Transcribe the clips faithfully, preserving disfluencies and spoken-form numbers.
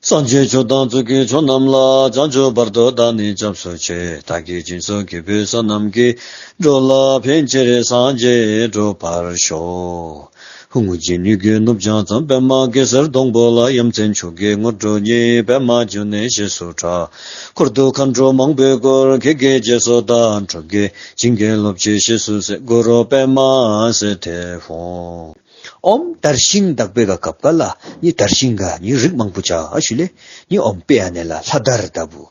སངས་རྒྱས་ཆོས་དང་ཚོགས་ཀྱི་མཆོག་རྣམས་ལ། བྱང་ཆུབ་བར་དུ་བདག་ནི་སྐྱབས་སུ་མཆི། བདག་གིས་སྦྱིན་སོགས་བགྱིས་པའི་བསོད་ནམས་ཀྱིས། འགྲོ་ལ་ཕན་ཕྱིར་སངས་རྒྱས་འགྲུབ་པར་ཤོག། ཧཱུྃ། རྗེ་ཉིད་ཀྱི་ནུབ་བྱང་མཚམས། པདྨ་གེ་སར་སྡོང་པོ་ལ། ཡ་མཚན་མཆོག་གི་དངོས་གྲུབ་བརྙེས། པདྨ་འབྱུང་གནས་ཞེས་སུ་གྲགས། འཁོར་དུ་མཁའ་འགྲོ་མང་པོས་བསྐོར། ཁྱེད་ཀྱི་རྗེས་སུ་བདག་འགྲོ་གི། བྱིན་གྱིས་རློབ་ཅིང་ཞེས་སུ་གསོལ། གུ་རུ་པདྨ་སིདྡྷི་ཧཱུྃ། ཨོཾ་དར་ཤིང་བཏགས་པའི་ག་སྐབས་ཀ་ལ་ནི་དར་ཤིང་ག་ནི་རིགས་མང་པོ་ཆ་ཨ་ཞུ་ལེ། ནི་ཨོཾ་པེ་ཨ་ནེ་ལ་ལྷ་དར་ལྟ་བུ།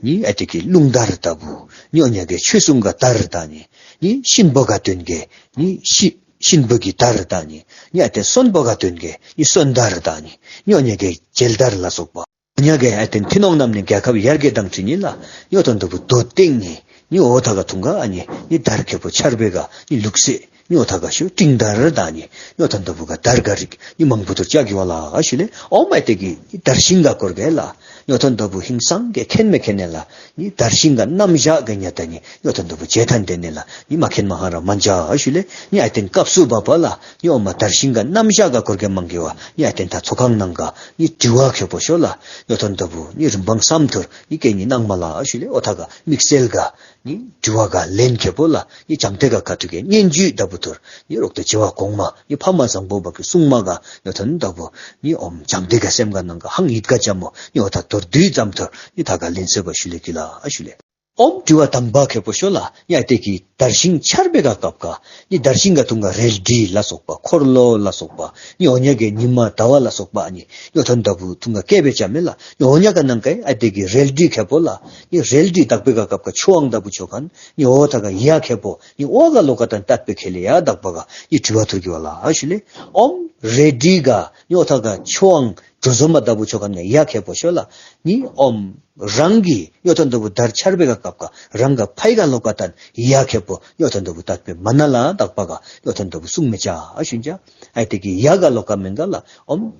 ནི་ཨ་ཏི་ཀི་རླུང་དར་ལྟ་བུ། ནི་ཨོ་ཉ་གི་ཆོས་སྲུང་ག་དར་ལྟ་ནི། ནི་གཤིན་པོ་ག་སྟོན་གི། ནི་ཤི་གཤིན་པོ་གི་དར་ལྟ་ནི། ནི་ཨ་ཏི་གསོན་པོ་ག་སྟོན་གི། ནི་གསོན་དར་ལྟ་ནི། ནི་ཨོ་ཉ་གི་མཇལ་དར་ལ་སོགས་པ། ཉ་གི་ཨ་ཏེན་ཐི་ནོང་རྣམས་ནི་རྒྱལ་ཁབ་ཡར་རྒྱས་དང་འཁྲིལ་ནི་ལ། ཉོ་ཐོན་དུ་བུ་དོ་སྟེང་ནི། ཉོ་འོ་ཐ་ག་ཐུང་ག་ཨ་ནི། ནི་དར་ཁེ་པོ་ཆར་པེ་ག་ནི་ལུག་སེ། ཉོ་ཐ་ག་ཤོ་སྤྲིན་དར་དང་ནི། ཉོ་ཐོན་དུ་བུ་ག་དར་ག་རིག་ནི་མང་པོ་ཐུར་ཅག་གི་བ་ལ་ཨ་ཞུ་ལེ། ཨོ་མ་ཏེ་གི་ནི་དར་ཤིང་ག་སྐོར་གེ་ལ། ཉོ་ཐོན་དུ་བུ་ཧིང་སང་གེ་ཁེན་མེ་ཁེན་ནེ་ལ། ནི་དར་ཤིང་ག་རྣམ་བཞག་གེ་ཉ་ད་ནི། ཉོ་ཐོན་དུ་བུ་ཇེ་ཐན་ཏེ་ནེ་ལ། ནི་མ་ཁེན་མ་ཧ་ར་མན་ཅ་ཨ་ཞུ་ལེ། ནི་ཨ་ཏེན་སྐབས་སུ་བ་པ་ལ། ཉོ་མ་དར་ཤིང་ག་རྣམ་བཞག་ག་སྐོར་གེ་མང་གི་བ། ནི་ཨ་ཏེན་ད་ཚོ་ཁང་ནང་ག་ནི་དྲི་བ་ཁེ་པོ་ཤོ་ལ། ཉོ་ཐོན་དུ་བུ་ནི་རིམ་པང་སམ་ཐུར་ནི་ཀེ་ནི་ནང་མ་ལ་ཨ་ཞུ་ལེ། ཨོ་ཐ་ག་དམིགས་བསལ་ག་ནི་དྲི་བ་ག་ལན་ཁེ་པོ་ལ། ནི་བྱམས་བརྩེ་ག་ཁ་ཐུག་གེ་སྙན་བརྒྱུད་ལྟ་བུ་ཐུར་ནི་རོག་ཏུ་བྱེ་བ་གོང་མ་ནི་ཕ་མ་བཟང་པོ་བ་གི་གསུང་མ་ག་ཉོ་ཐོན་ལྟ་བུ་ནི་ཨོམ་བྱམས་བརྩེ་ག་སེམས་ག་ནང་ག་ཧང་ཡིད་ག་ཅ་མོ་ནི་ཨོ་ཐ་དོར་དུས་ཙམ་ཐུར་ནི་ཐ་ག་ལན་སེ་བ་ཞུ་ལེ་གི་ལ་ཨ་ཞུ་ལེ། ཨོམ་དྲི་བ་དང་པ་ཁེ་པོ་ཤོ་ལ། ཡ་ཏེ་གི་དར་ཤིང་ཆར་པེ་ག་སྐབས་ཀ་ནི་དར་ཤིང་ག་ཐུང་ག་རལ་གྲི་ལ་སོགས་པ་འཁོར་ལོ་ལ་སོགས་པ་ནི་ཨོ་ཉ་གེ་ཉི་མ་ཟླ་བ་ལ་སོགས་པ་ནི་ཉོ་ཐོན་ལྟ་བུ་ཐུང་ག་སྐེ་པེ་ཅ་མེ་ལ། ནི་ཨོ་ཉ་ག་ནང་ག་ཨ་ཏེ་གི་རལ་གྲི་ཁེ་པོ་ལ། ནི་རལ་གྲི་བཏགས་པེ་ག་སྐབས་ཀ་ཆོ་ཨང་ལྟ་བུ་ཆོ་ཁན་ནི་ཨོ་ཐ་ག་ཡ་ཁེ་པོ་ནི་ཨོ་ག་ལོ་ག་ཏན་ཏད་པེ་ཁེ་ལེ་ཡ་བཏགས་པ་ག་ནི་དྲི་བ་ཐུར་གི་བ་ལ་ཨ་ཞུ་ལེ། ཨོམ་རལ་གྲི་ག་ནི་ཨོ་ཐ་ག་ཆོ་ཨང་གྲོ་ཟོ་མ་ལྟ་བུ་ཆོ་ཁན་ནི་ཡ་ཁེ་པོ་ཤོ་ལ། ནི་ཨོམ་རང་གི་ཉོ་ཐོན་ལྟ་བུ་དར་ཆར་པེ་ག་སྐབས་ཀ་རང་ག་ཕའི་ག་ལོ་ག་ཏན་ཡ་ཁེ་པོ་ཉོ་ཐོན་ལྟ་བུ་ཏད་པེ་མ་ན་ལ་བཏགས་པ་ག་ཉོ་ཐོན་ལྟ་བུ་གསུང་མེ་ཅ་ཨ་ཞུན་ཅ། ཨ་ཏེ་གི་ཡ་ག་ལོ་ག་མེན་ག་ལ་ཨོམ་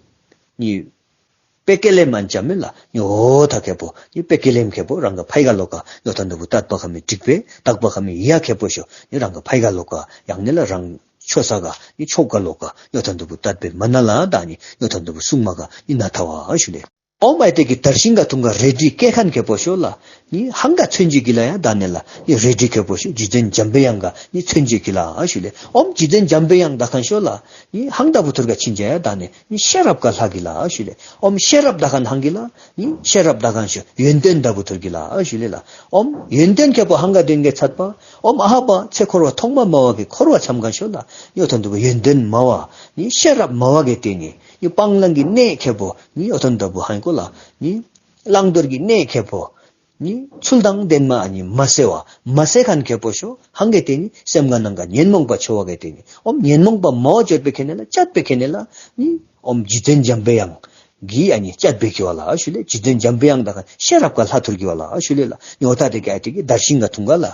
ནི་པེ་ཀེ་ལེ་མན་ཅ་མེ་ལ་ནི་ཨོ་ཐ་ཁེ་པོ་ནི་པེ་ཀེ་ལེམ་ཁེ་པོ་རང་ག་ཕའི་ག་ལོ་ག་ཉོ་ཐོན་ལྟ་བུ་ཏད་པ་ག་མེ་འགྲིག་པེ་བཏགས་པ་ག་མེ་ཡ་ཁེ་པོ་ཤོ་ནི་རང་ག་ཕའི་ག་ལོ་ག་ཡང་ནི་ལ་རང་ཆོ་ས་ག་ནི་ཆོ་ག་ལོ་ག་ཉོ་ཐོན་ལྟ་བུ་ཏད་པེ་མ་ན་ལ་ད་ནི་ཉོ་ཐོན་ལྟ་བུ་གསུང་མ་ག་ནི་ན་ཐ་བ་ཨ་ཞུ་ལེ། ཨོམ་ཨ་ཏེ་གི་དར་ཤིང་ག་ཐུང་ག་རལ་གྲི་སྐེ་ཁན་ཁེ་པོ་ཤོ་ལ། ནི་ཧང་ག་མཚོན་བྱེད་ཀྱི་ལ་ཡ་ད་ནེ་ལ། ནི་རལ་གྲི་ཁེ་པོ་ཤོ་རྗེ་བཙུན་འཇམ་པའི་དབྱངས་ག་ནི་མཚོན་བྱེད་ཀྱི་ལ་ཨ་ཞུ་ལེ། ཨོམ་རྗེ་བཙུན་འཇམ་པའི་དབྱངས་ད་ཁན་ཤོ་ལ། ནི་ཧང་ལྟ་བུ་ཐུར་ག་ཆིན་ཅ་ཡ་ད་ནེ་ནི་ཤེས་རབ་ག་ལྷ་གི་ལ་ཨ་ཞུ་ལེ། ཨོམ་ཤེས་རབ་ད་ཁན་ཧང་གི་ལ། ནི་ཤེས་རབ་ད་ཁན་ཤོ་ཡོན་ཏན་ལྟ་བུ་ཐུར་གི་ལ་ཨ་ཞུ་ལེ་ལ། ཨོམ་ཡོན་ཏན་ཁེ་པོ་ཧང་ག་དོན་གེ་ཚད་པ། ཨོམ་ཨ་ཧ་པ་ཚེ་འཁོར་བ་ཐོག་མ་མ་བ་གི་འཁོར་བ་ཆམ་ཁན་ཤོ་ལ། ནི་ཨོ་ཐོན་ལྟ་བུ་ཡོན་ཏན་མ་བ་ནི་ཤེས་རབ་མ་བ་གེ་ཏེ་ནི། ནི་སྤང་བླང་གི་གནས་ཁེ་པོ་ནི་ཨོ་ཐོན་ལྟ་བུ་ཧང་གོ་ལ། ནི་བླང་དོར་གི་གནས་ཁེ་པོ་ནི་ཚུལ་དང་ལྡན་མ་ཨ་ནི་མ་སེ་བ་མ་སེ་ཁན་ཁེ་པོ་ཤོ་ཧང་གེ་ཏེ་ནི་སེམས་ག་ནང་ག་ཉོན་མོངས་པ་ཆོ་བ་གེ་ཏེ་ནི། ཨོམ་ཉོན་མོངས་པ་མ་བ་ཅོད་པེ་ཁེ་ནེ་ལ་ཅད་པེ་ཁེ་ནེ་ལ་ནི་ཨོམ་རྗེ་བཙུན་འཇམ་པའི་དབྱངས་གི་ཨ་ནི་ཅད་པེ་ཁེ་བ་ལ་ཨ་ཞུ་ལེ། རྗེ་བཙུན་འཇམ་པའི་དབྱངས་ད་ཁ་ཤེས་རབ་ག་ལྷ་ཐུར་གི་བ་ལ་ཨ་ཞུ་ལེ་ལ། ནི་ཨོ་ཐ་ཏེ་གི་ཨ་ཏེ་གི་དར་ཤིང་ག་ཐུང་ག་ལ།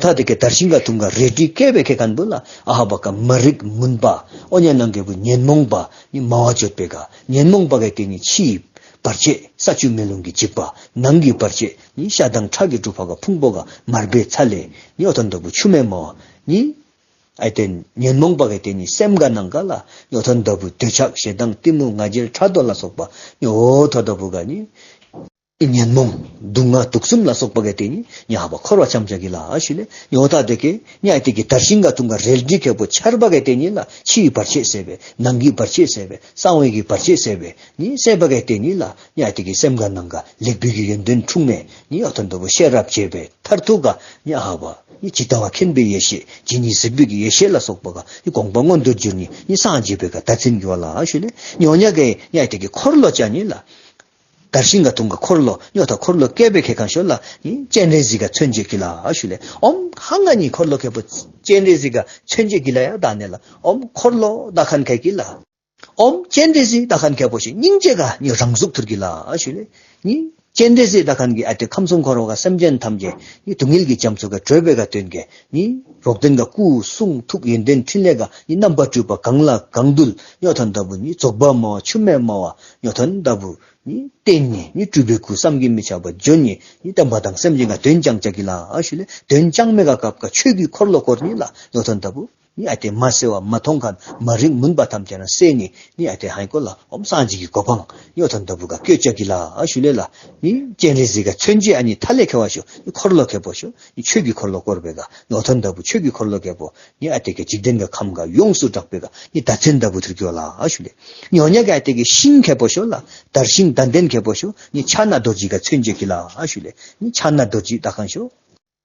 ཐ་དེ་ཀའི་དར་ཤིང་ག་ཐུང་ག་རལ་གྲི་སྐེ་པེ་ཁེ་ཁན་བུ་ལ་ཨ་ཧ་བ་ཀ་མ་རིག་མུན་པ། ཨོ་ཉ་ནང་གི་བུ་ཉོན་མོངས་པ་ནི་མ་བ་ཅོད་པེ་ག་ཉོན་མོངས་པ་ག་ཏེ་ནི་ཕྱིའི་བར་ཆད་ས་བཅུ་མེ་རླུང་གི་འཇིགས་པ། ནང་གི་བར་ཆད་ནི་ཤ་དང་ཁྲག་གི་གྲུབ་པ་ག་ཕུང་པོ་ག་མར་པེ་ཚ་ལེ་ནི་ཨོ་ཐོན་ཏོ་བུ་ཆུ་མེ་མ་བ་ནི་ཨ་ཏེ་ཉོན་མོངས་པ་ག་ཏེ་ནི་སེམས་ག་ནང་ག་ལ་ནི་ཨོ་ཐོན་ཏོ་བུ་འདོད་ཆགས་ཞེ་སྡང་གཏི་མུག་ང་རྒྱལ་ཕྲག་དོག་ལ་སོགས་པ་ནི་ཨོ་ཐོན་ཏོ་བུ་ག་ནི། ཉོན་མོངས་སྡུག་བསྔལ་དུག་གསུམ་ལ་སོགས་པ་ག་ཏེ་ནི་ཉ་ཧ་བ་འཁོར་བ་ཆམ་ཆ་གི་ལ་ཨ་ཞུ་ལེ། ཉོ་ཐ་དེ་ཀེ་ཉ་ཏེ་ཀེ་དར་ཤིང་ག་ཐུང་ག་རལ་གྲི་ཁེ་པོ་ཆར་པ་ག་ཏེ་ནི་ལ་ཕྱིའི་བར་ཆད་སེལ་བེ་ནང་གི་བར་ཆད་སེལ་བེ་གསང་བའི་གི་བར་ཆད་སེལ་བེ་ནི་སེལ་བ་ག་ཏེ་ནི་ལ་ཉ་ཏེ་ཀེ་སེམས་ག་ནང་ག་ལེགས་པའི་གི་ཡོན་ཏན་འཁྲུངས་མེ་ནི་ཨ་ཐོན་ཏོ་བུ་ཤེས་རབ་བྱེད་པེ་མཐར་ཐུག་ག་ཉ་ཧ་བ་ནི་ཇི་ལྟ་བ་མཁྱེན་པའི་ཡེ་ཤེས་ཇི་སྙེད་གཟིགས་པའི་གི་ཡེ་ཤེས་ལ་སོགས་པ་ག་ནི་དགོངས་པ་མངོན་དུ་གྱུར་ནི་ནི་སངས་རྒྱས་པེ་ག་ད་ཚིན་གི་བ་ལ་ཨ་ཞུ་ལེ། ཉོ་ཉ་གེ་ཉ་ཏེ་ཀེ་འཁོར་ལོ་ཅ་ནི་ལ། དར་ཤིང་ག་ཐུང་ག་འཁོར་ལོ་ཉོ་ཐ་འཁོར་ལོ་སྐེ་པེ་ཁེ་ཁན་ཤོ་ལ་ནི་སྤྱན་རས་གཟིགས་ག་མཚོན་བྱེད་ཀི་ལ་ཨ་ཞུ་ལེ། ཨོམ་ཧང་ག་ནི་འཁོར་ལོ་ཁེ་པོ་སྤྱན་རས་གཟིགས་ག་མཚོན་བྱེད་ཀི་ལ་ཡ་ད་ནེ་ལ་ཨོམ་འཁོར་ལོ་ད་ཁན་ཁེ་ཀི་ལ། ཨོམ་སྤྱན་རས་གཟིགས་ད་ཁན་ཁེ་པོ་ཤི་སྙིང་རྗེ་ག་ནི་རང་གཟུགས་ཐུར་ཀི་ལ་ཨ་ཞུ་ལེ། ནི་སྤྱན་རས་གཟིགས་ད་ཁན་གི་ཨ་ཏེ་ཁམས་གསུམ་འཁོར་བ་ག་སེམས་ཅན་ཐམས་ཅད་ནི་སྡུག་བསྔལ་གི་རྒྱ་མཚོ་ག་གྲོལ་བེ་ག་སྟོན་གེ་ནི་རོག་དན་ག་སྐུ་གསུང་ཐུགས་ཡོན་ཏན་ཕྲིན་ལས་ག་ནི་རྣམ་པ་སྤྲུལ་པ་གང་ལ་གང་འདུལ་ཉོ་ཐོན་ཏོ་བུ་ནི་རྫོགས་པ་མ་བ་ཆུ་མེ་མ་བ་ཉོ་ཐོན་ཏོ་བུ། ནི་བསྟན་ནི་ནི་སྤྲུལ་པའི་སྐུ་བསམ་གྱིས་མི་ཁྱབ་པ་འབྱོན་ནི་ནི་བསྟན་པ་དང་སེམས་ཅན་ག་དོན་ཀྱང་བྱ་གི་ལ་ཨ་ཞུ་ལེ། དོན་ཀྱང་མེ་ག་སྐབས་ཀ་ཆོས་ཀྱི་འཁོར་ལོ་བསྐོར་ནི་ལ་ཉོ་ཐོན་ཏོ་བུ། ནི་ཨ་ཏེ་མ་བསལ་བ་མ་མཐོང་མཁན་མ་རིག་མུན་པ་ཐམས་ཅད་རང་བསལ་ནི་ནི་ཨ་ཏེ་ཧང་ཀོ་ལ་ཨོམ་སངས་རྒྱས་ཀྱི་གོ་འཕང་ཡོད་དོན་ལྟ་བུ་ག་བཀོད་ཅག་གི་ལ་ཨ་ཞུ་ལེ་ལ། ནི་སྤྱན་རས་གཟིགས་ག་མཚོན་བྱེད་ཨ་ནི་མཐའ་ལས་ཁེ་བ་ཤོ་ནི་འཁོར་ལོ་ཁེ་པོ་ཤོ་ནི་ཆོས་ཀྱི་འཁོར་ལོ་བསྐོར་བེ་ག་ཡོད་དོན་ལྟ་བུ་ཆོས་ཀྱི་འཁོར་ལོ་ཁེ་པོ་ནི་ཨ་ཏེ་གི་འཇིག་རྟེན་ག་ཁམས་ག་ཡོངས་སུ་གྲགས་པེ་ག་ནི་ད་ཚན་ལྟ་བུ་ཐུར་གི་བ་ལ་ཨ་ཞུ་ལེ། ཉོ་ཉ་ག་ཨ་ཏེ་གི་ཤིང་ཁེ་པོ་ཤོ་ལ་དར་ཤིང་ལྡན་ལྡན་ཁེ་པོ་ཤོ་ནི་ཕྱག་ན་རྡོ་རྗེ་ག་མཚོན་བྱེད་གི་ལ་ཨ་ཞུ་ལེ། ནི་ཕྱག་ན་རྡོ་རྗེ་ད་ཁང་ཤོ།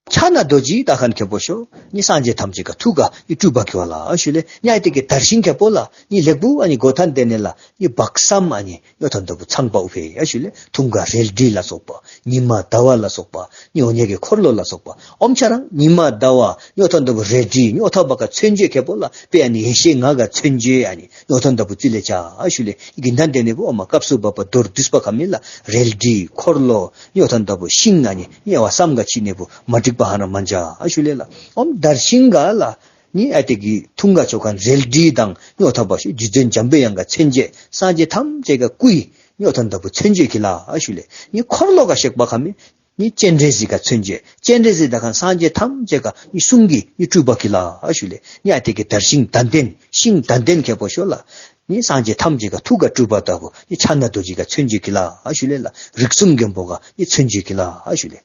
ཕྱག་ན་རྡོ་རྗེ་ད་ཁན་ཁེ་པོ་ཤོ། ནི་སངས་རྒྱས་ཐམས་ཅད་ཀ་ཐུགས་ཀ་ནི་སྤྲུལ་པ་ཁེ་བ་ལ་ཨ་ཞུ་ལེ། ནི་ཨ་ཏེ་གི་དར་ཤིང་ཁེ་པོ་ལ་ནི་ལེགས་པོ་ཨ་ནི་གོ་ཐན་ཏེ་ནེ་ལ་ནི་བག་སམ་ཨ་ནི་ཡོད་དོན་ལྟ་བུ་ཚངས་པ་ཨུ་ཕེ་ཨ་ཞུ་ལེ། ཐུང་ག་རལ་གྲི་ལ་སོགས་པ་ཉི་མ་ཟླ་བ་ལ་སོགས་པ་ནི་འོ་ཉེ་གི་འཁོར་ལོ་ལ་སོགས་པ་ཨོམ་ཆ་རང་ཉི་མ་ཟླ་བ་ཡོད་དོན་ལྟ་བུ་རལ་གྲི་ཡོད་ཐོག་པ་ཀ་མཚོན་བྱེད་ཁེ་པོ་ལ་པེ་ཨ་ནི་ཡེ་ཤེས་ང་ག་མཚོན་བྱེད་ཨ་ནི་ཡོད་དོན་ལྟ་བུ་ཙི་ལེ་ཆ་ཨ་ཞུ་ལེ། གི་ཐན་ཏེ་ནེ་བུ་ཨོ་མ་སྐབས་སུ་བབ་པ་མདོར་བསྡུས་པ་ཁ་མི་ལ་རལ་གྲི་འཁོར་ལོ་ཡོད་དོན་ལྟ་བུ་ཤིང་ཨ་ནི་ཉེ་བ་སམ་ག་ཆི་ནེ་བུ་མ་འགྲིག་པ་ཧ་ན་མ་འཇའ་ཨ་ཞུ་ལེ་ལ། ཨོམ་དར་ཤིང་ག་ལ་ནི་ཨ་ཏེ་གི་ཐུང་ག་ཆོ་ཁན་རལ་གྲི་དང་ཉོ་ཐབ་པ་ཤུ་རྗེ་བཙུན་འཇམ་པའི་དབྱངས་ག་མཚོན་བྱེད་སངས་རྒྱས་ཐམས་ཅད་ག་སྐུའི་ཉོ་ཐོན་ལྟ་བུ་མཚོན་བྱེད་གི་ལ་ཨ་ཞུ་ལེ། ནི་འཁོར་ལོ་ག་གཤེགས་པ་ཁ་མི་ནི་སྤྱན་རས་གཟིགས་ག་མཚོན་བྱེད་སྤྱན་རས་གཟིགས་ད་ཁན་སངས་རྒྱས་ཐམས་ཅད་ག་ནི་གསུང་གི་ནི་སྤྲུལ་པ་གི་ལ་ཨ་ཞུ་ལེ། ནི་ཨ་ཏེ་གི་དར་ཤིང་ལྡན་ལྡན་ཤིང་ལྡན་ལྡན་ཁེ་པོ་ཤོ་ལ་ནི་སངས་རྒྱས་ཐམས་ཅད་ག་ཐུགས་ག་སྤྲུལ་པ་ལྟ་བུ་ནི་ཕྱག་ན་རྡོ་རྗེ་ག་མཚོན་བྱེད་གི་ལ་ཨ་ཞུ་ལེ་ལ། རིགས་གསུམ་མགོན་པོ་ག་ནི་མཚོན་བྱེད་གི་ལ་ཨ་ཞུ་ལེ།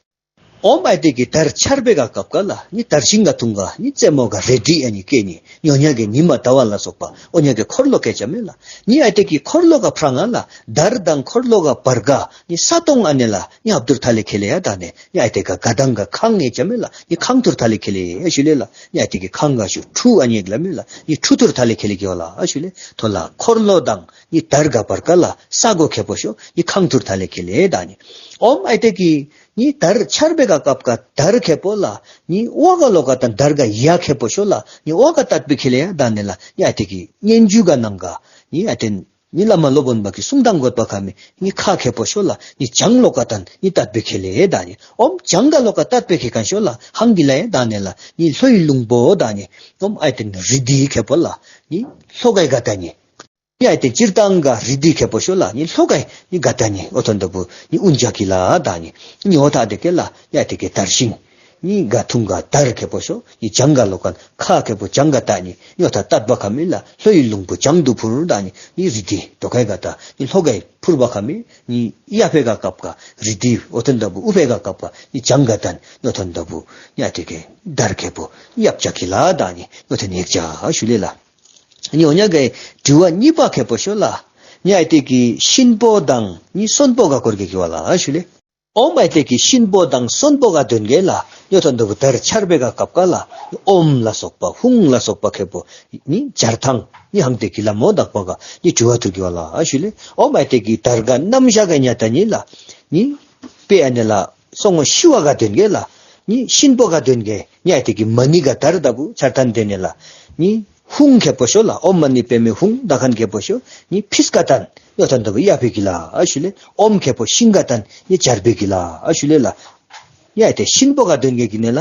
ཨོམ་ཨ་ཏེ་གི་དར་འཕྱར་བེ་ག་སྐབས་ཀ་ལ་ནི་དར་ཤིང་ག་ཐུང་ག་ནི་རྩེ་མོ་ག་རལ་གྲི་ཨ་ནི་སྐེ་ནི་ཉོ་ཉ་གི་ཉི་མ་ཟླ་བ་ལ་སོགས་པ་ཨོ་ཉ་གི་འཁོར་ལོ་སྐེ་ཆ་མེ་ལ། ནི་ཨ་ཏེ་གི་འཁོར་ལོ་ག་ཕྲ་ང་ལ་དར་དང་འཁོར་ལོ་ག་བར་ག་ནི་ས་སྟོང་ཨ་ནེ་ལ་ནི་ཧབ་ཏུར་ཐ་ལེ་ཁེ་ལེ་ཡ་ད་ནེ་ནི་ཨ་ཏེ་ག་ག་དང་ག་ཁང་ངེ་ཆ་མེ་ལ་ནི་ཁང་ཐུར་ཐ་ལེ་ཁེ་ལེ་ཡ་ཞུ་ལེ་ལ། ནི་ཨ་ཏེ་གི་ཁང་ག་ཞུ་ཁྲུ་ཨ་ཉེ་གི་ལ་མེ་ལ་ནི་ཁྲུ་ཐུར་ཐ་ལེ་ཁེ་ལེ་གི་བ་ལ་ཨ་ཞུ་ལེ། ཐོ་ལ་འཁོར་ལོ་དང་ནི་དར་ག་བར་ག་ལ་ས་གོ་ཁེ་པོ་ཤོ་ནི་ཁང་ཐུར་ཐ་ལེ་ཁེ་ལེ་ད་ནི། ཨོམ་ཨ་ཏེ་གི་ནི་དར་འཕྱར་བེ་ག་སྐབས་ཀ་དར་ཁེ་པོ་ལ་ནི་ཨོ་ག་ལོ་ཀ་དང་དར་ག་ཡ་ཁེ་པོ་ཤོ་ལ་ནི་ཨོ་ག་ཏད་པེ་ཁེ་ལེ་ཡ་ད་ནེ་ལ། ནི་ཨ་ཏེ་གི་སྙན་བརྒྱུད་ག་ནང་ག་ནི་ཨ་ཏེ་ནི་བླ་མ་སློབ་དཔོན་པ་གི་གསུང་དང་འགོད་པ་ཁ་མི་ནི་ཁ་ཁེ་པོ་ཤོ་ལ་ནི་བྱང་ལོ་ཀ་དང་ནི་ཏད་པེ་ཁེ་ལེ་ཡ་ད་ནི། ཨོམ་བྱང་ག་ལོ་ཀ་ཏད་པེ་ཁེ་ཁན་ཤོ་ལ་ཧང་གི་ལ་ཡ་ད་ནེ་ལ་ནི་ལྷོའི་ལུང་པོ་ད་ནི། ཨོམ་ཨ་ཏེ་ནི་རི་དི་ཁེ་པོ་ལ་ནི་ལྷོ་གའི་ག་ད་ནི། ཡ་ཏེ་སྤྱིར་བཏང་ག་རི་དི་ཁེ་པོ་ཤོ་ལ་ནི་ལྷོ་ག་ནི་ག་ད་ནི་ཨོ་ཐོན་ཏོ་བུ་ནི་ཨུན་ཇ་གི་ལ་ད་ནི་ནི་ཨོ་ཐ་དེ་ཀེ་ལ་ཡ་ཏེ་ཀེ་དར་ཤིང་ནི་ག་ཐུང་ག་དར་ཁེ་པོ་ཤོ་ནི་བྱང་ག་ལོ་ཀ་ཁ་ཁེ་པོ་བྱང་ག་ད་ནི་ནི་ཨོ་ཐ་ཏད་པ་ཁ་མི་ལ་ལྷོ་ཡི་ལུང་པོ་བྱང་དུ་འཕུར་ད་ནི་ནི་རི་དི་དོ་ཀའི་ག་ད་ནི་ལྷོ་གའི་འཕུར་བ་ཁ་མི་ནི་ཡ་ཕེ་ག་ཀབ་ཀ་རི་དི་ཨོ་ཐོན་ཏོ་བུ་ཨུ་ཕེ་ག་ཀབ་ཀ་ནི་བྱང་ག་ད་ནི་ཨོ་ཐོན་ཏོ་བུ་ཡ་ཏེ་ཀེ་དར་ཁེ་པོ་ཡབ་ཇ་གི་ལ་ད་ནི་ཨོ་ཐོན་ཡེག་ཇ་ཞུ་ལེ་ལ། ཉོ་ཉ་གའི་དྲི་བ་གཉིས་པ་ཁེ་པོ་ཤོ་ལ། ཉ་ཨ་ཏེ་གི་གཤིན་པོ་དང་ནི་གསོན་པོ་ག་སྐོར་གི་གི་བ་ལ་ཞུ་ལེ། ཨོམ་ཨ་ཏེ་གི་གཤིན་པོ་དང་གསོན་པོ་ག་དོན་གེ་ལ་ཉོ་ཐོན་ཏོ་བུ་དར་འཕྱར་བེ་ག་ཀབ་ཀ་ལ་ཨོམ་ལ་སོགས་པ་ཧུང་ལ་སོགས་པ་ཁེ་པོ་ནི་སྦྱར་ཐང་ནི་ཧང་ཏེ་གི་ལ་མོ་དག་པ་ག་ནི་དྲི་བ་ཐུར་གི་བ་ལ་ཞུ་ལེ། ཨོམ་ཨ་ཏེ་གི་དར་ག་རྣམ་བཞག་ག་ཉ་ད་ནི་ལ་ནི་པེ་ཨ་ནེ་ལ་སོ་ངོ་ཤི་བ་ག་དོན་གེ་ལ་ནི་གཤིན་པོ་ག་དོན་གེ་ཉ་ཨ་ཏེ་གི་མ་ནི་ག་དར་ལྟ་བུ་འཕྱར་ཐན་ཏེ་ནེ་ལ་ནི། ཧུང་ཁེ་པོ་ཤོ་ལ་ཨོམ་མ་ནི་པེ་མེ་ཧུང་ད་ཁན་ཁེ་པོ་ཤོ་ནི་ཕིས་ཀ་ཏན་ཡོད་ཐོན་ཏོ་བུ་ཡ་ཕེ་གི་ལ་ཨ་ཞུ་ལེ། ཨོམ་ཁེ་པོ་ཤིང་ཀ་ཏན་ནི་འཕྱར་བེ་གི་ལ་ཨ་ཞུ་ལེ་ལ། ཡ་ཏེ་གཤིན་པོ་ག་དོན་གེ་གི་ནེ་ལ་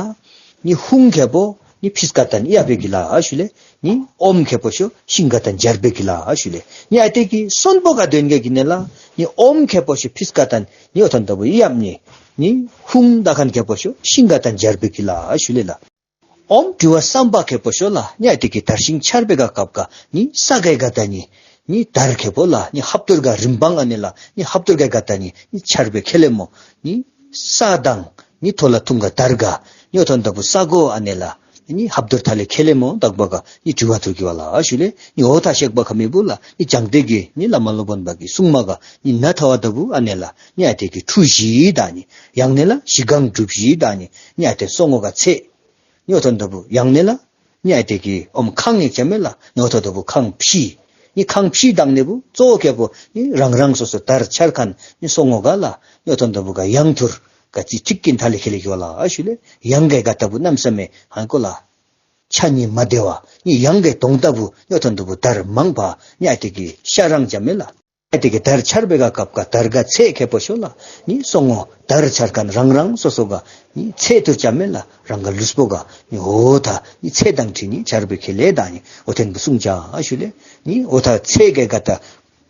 ནི་ཧུང་ཁེ་པོ་ནི་ཕིས་ཀ་ཏན་ཡ་ཕེ་གི་ལ་ཨ་ཞུ་ལེ། ནི་ཨོམ་ཁེ་པོ་ཤོ་ཤིང་ཀ་ཏན་འཕྱར་བེ་གི་ལ་ཨ་ཞུ་ལེ། ཡ་ཏེ་གི་གསོན་པོ་ག་དོན་གེ་གི་ནེ་ལ་ནི་ཨོམ་ཁེ་པོ་ཤོ་ཕིས་ཀ་ཏན་ནི་ཡོད་ཐོན་ཏོ་བུ་ཡ་ནི་ནི་ཧུང་ད་ཁན་ཁེ་པོ་ཤོ་ཤིང་ཀ་ཏན་འཕྱར་བེ་གི་ལ་ཨ་ཞུ་ལེ་ལ། ཨོམ་དྲི་བ་སམ་པ་ཁེ་པོ་ཤོ་ལ་ཉ་ཨ་ཏེ་གི་དར་ཤིང་འཕྱར་བེ་ག་ཀབ་ཀ་ནི་ས་གའི་ག་ད་ནི་ནི་དར་ཁེ་པོ་ལ་ནི་ཧབ་ཏུར་ག་རིམ་བང་ཨ་ནེ་ལ་ནི་ཧབ་ཏུར་གའི་ག་ད་ནི་ནི་འཕྱར་བེ་ཁེ་ལེ་མོ་ནི་ས་དང་ནི་ཐོ་ལ་ཐུང་ག་དར་ག་ཉོ་ཐོན་ཏོ་བུ་ས་གོ་ཨ་ནེ་ལ་ནི་ཧབ་ཏུར་ཐ་ལེ་ཁེ་ལེ་མོ་དག་པ་ག་ནི་དྲི་བ་ཐུར་གི་བ་ལ་ཨ་ཞུ་ལེ། ནི་ཨོ་ཐ་ཤེག་པ་ཁ་མི་བུ་ལ་ནི་བྱང་ཏེ་གི་ནི་བླ་མ་སློབ་དཔོན་པ་གི་གསུང་མ་ག་ནི་ན་ཐ་བ་ལྟ་བུ་ཨ་ནེ་ལ་ནི་ཨ་ཏེ་གི་ཁྲུ་བཞི་ད་ནི་ཡང་ནེ་ལ་བཞི་གང་གྲུ་བཞི་ད་ནི་ནི་ཨ་ཏེ་སོ་ངོ་ག་ཚེ། ཉོ་ཐོན་ཏོ་བུ་ཡང་ནེ་ལ། ཉ་ཨ་ཏེ་གི་ཨོམ་ཁང་ངེ་ཆ་མེ་ལ་ཉོ་ཐོན་ཏོ་བུ་ཁང་ཕྱི། ནི་ཁང་ཕྱི་དང་ནེ་བུ་གཙོ་བོ་ཁེ་པོ་ནི་རང་རང་སོ་སོ་དར་འཕྱར་ཁན་ནི་སོ་ངོ་ག་ལ་ཉོ་ཐོན་ཏོ་བུ་ག་ཡང་ཐུར་ག་ཅི་ཅིག་གིན་ཐ་ལེ་ཁེ་ལེ་གི་བ་ལ་ཨ་ཞུ་ལེ། ཡང་གའི་ག་ལྟ་བུ་རྣམ་ས་མེ་ཧང་ཀོ་ལ་ཆ་ནི་མ་བདེ་བ་ནི་ཡང་གའི་དོང་ལྟ་བུ་ཉོ་ཐོན་ཏོ་བུ་དར་མང་པ་ཉ་ཨ་ཏེ་གི་ཤ་རང་ཆ་མེ་ལ། ཨ་ཏེ་གི་དར་འཕྱར་བེ་ག་ཀབ་ཀ་དར་ག་ཚེ་ཁེ་པོ་ཤོ་ལ་ནི་སོ་ངོ་དར་འཕྱར་ཁན་རང་རང་སོ་སོ་ག་ནི་ཚེ་ཐུར་ཆ་མེ་ལ་རང་ག་ལུས་པོ་ག་ནི་ཨོ་ཐ་ནི་ཚེ་དང་ཁྲི་ནི་འཕྱར་བེ་ཁེ་ལེ་ད་ནི་ཨོ་ཐེན་བུ་གསུང་ཆ་ཨ་ཞུ་ལེ། ནི་ཨོ་ཐ་ཚེ་གའི་ག་ད་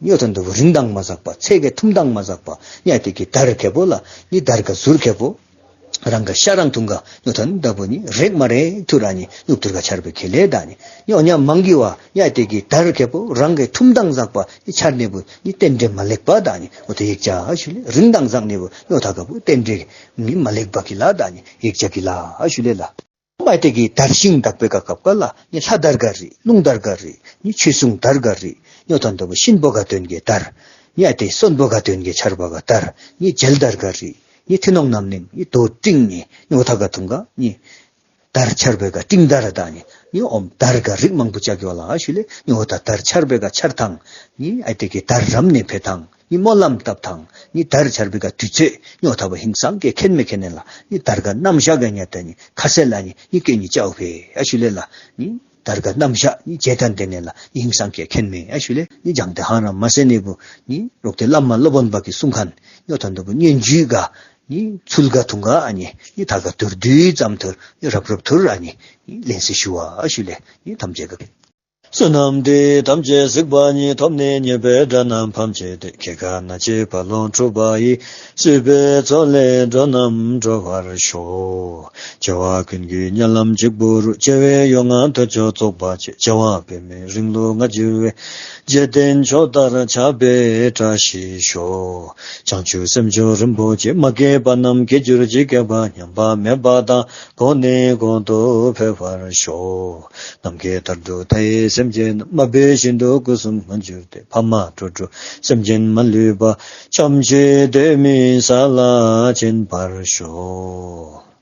ནི་ཨོ་ཐོན་ཏོ་བུ་རིན་དང་མ་ཟག་པ་ཚེ་གའི་ཐུམ་དང་མ་ཟག་པ་ནི་ཨ་ཏེ་གི་དར་ཁེ་པོ་ལ་ནི་དར་ག་ཟུར་ཁེ་པོ། རང་གི་ཤ་རང་འཐུང་ག་ཉོ་ཐོན་ད་བུ་ནི་རེག་མ་རེག་ཐུ་ར་ནི་ཉུག་ཐུར་ག་ཆར་པའི་ཁེ་ལས་ད་ནི་ཉོ་ཉ་མང་གི་བ་ཉ་དེ་གི་དར་ཁེ་པོ་རང་གི་ཐུམ་དང་ཟག་པ་ཆར་ནི་བུ་ནི་རྟེན་འབྲེལ་མ་ལེགས་པ་ད་ནི་འོ་དེ་ཡིག་ཆ་ཞུ་ལེ། རིན་དང་ཟག་ནི་བུ་ཉོ་ཐ་ག་བུ་རྟེན་འབྲེལ་ནི་མ་ལེགས་པ་གི་ལ་ད་ནི་ཡིག་ཆ་གི་ལ་ཞུ་ལེ་ལ། མ་དེ་གི་དར་ཤིང་དག་པའི་ག་སྐབས་ག་ལ་ནི་ལྷ་དར་ག་རི་རླུང་དར་ག་རི་ནི་ཆོས་སྲུང་དར་ག་རི་ཉོ་ཐོན་ད་བུ་གཤིན་པོ་ག་དོན་གི་དར་ནི་ཨ་དེ་གསོན་པོ་ག་དོན་གི་ཆར་པ་ག་དར་ནི་མཇལ་དར་ག་རི། ནི་ཐི་ནོང་རྣམ་གླིང་ནི་རྡོ་སྤྲིན་ནི་ནི་འོ་ཐ་ག་ཐུང་ག་ནི་དར་ཆར་པའི་ག་སྤྲིན་དར་དང་ནི་ནི་ཨོམ་དར་ག་རིགས་མང་པོ་ཅག་གི་བ་ལ་ཞུ་ལེ། ནི་འོ་ཐ་དར་ཆར་པའི་ག་ཆར་ཐང་ནི་ཨ་དེ་གི་དར་རམ་ནི་འཕེལ་ཐང་ནི་སྨོན་ལམ་བཏབ་ཐང་ནི་དར་ཆར་པའི་ག་དུས་ཚོད་ནི་འོ་ཐ་བ་ཧིང་སང་གི་ཁེན་མེ་ཁེན་ནེ་ལ་ནི་དར་ག་རྣམ་ཤ་ག་ཉ་ད་ནི་ཁ་སེ་ལ་ནི་ནི་ཀེ་ནི་ཅའོ་ཕེ་ཨ་ཞུ་ལེ་ལ། ནི་དར་ག་རྣམ་གཞག་ནི་བྱེད་ཐན་དེ་ནས་ལ་ཡིན་སང་སྐད་མཁྱེན་མེད་ཨ་ཞུ་ལེ། ནི་ལྗང་དེ་ཧང་རང་མ་སེ་ནི་བུ་ནི་རོག་དེ་བླ་མ་སློབ་དཔོན་པ་གི་གསུང་མཁན་ཉོ་ཐོན་དུ་བུ་སྙན་བརྒྱུད་ག་ནི་ཚུལ་ག་ཐུང་ག་ཨ་ནི་ནི་ཐ་ག་དུར་དུས་ཙམ་ཐུར་ནི་རབ་རབ་ཐུར་ཨ་ནི་ནི་ལན་སེ་ཞུ་བ་ཨ་ཞུ་ལེ། ནི་ཐམས་ཅད་ག་བསོད་ནམས་འདི་ཐམས་ཅད་གཟིགས་པ་ཉིད། ཐོབ་ནས་ཉེས་པའི་དགྲ་རྣམས་ཕམ་བྱས་ཏེ། སྐྱེ་རྒ་ན་འཆིའི་རྦ་ཀློང་འཁྲུགས་པ་ཡི། སྲིད་པའི་མཚོ་ལས་འགྲོ་རྣམས་སྒྲོལ་བར་ཤོག། བྱེ་བ་ཀུན་གྱི་དམྱལ་ལམ་ལྗིད་པོ་རུ། བྱེ་བའི་གཡོ་ངན་ཐོད་ཕྱིར་བཙོག་པ་ཆེ། བྱེ་བ་པདྨའི་རིང་ལུས་ང་གྱུར་བའི། འཇིག་རྟེན་མཆོག་ལྟར་ཁྱབ་པའི་བཀྲ་ཤིས་ཤོག། བྱང་ཆུབ་སེམས་མཆོག་རིན་པོ་ཆེ། མ་སྐྱེས་པ་རྣམས་སྐྱེ་གྱུར་ཅིག་སྐྱེས་པ་ཉམས་པ་མེད་པ་དང་། གོང་ནས་གོང་དུ་འཕེལ་བར་ཤོག། ནམ་མཁའི་མཐར་ཐུག་མཐའ་ཡས་སེམས་ཅན་རྣམས། མ་འབད་བཞིན་དུ་སྐུ་གསུམ་མངོན་གྱུར་ཏེ། ཕ་མ་གྲོགས་གྲོགས་སེམས་ཅན་མ་ལུས་པ། ཆོམས་ཤིག་དེ་མིན་ས་ལ་ཕྱིན་པར་ཤོག།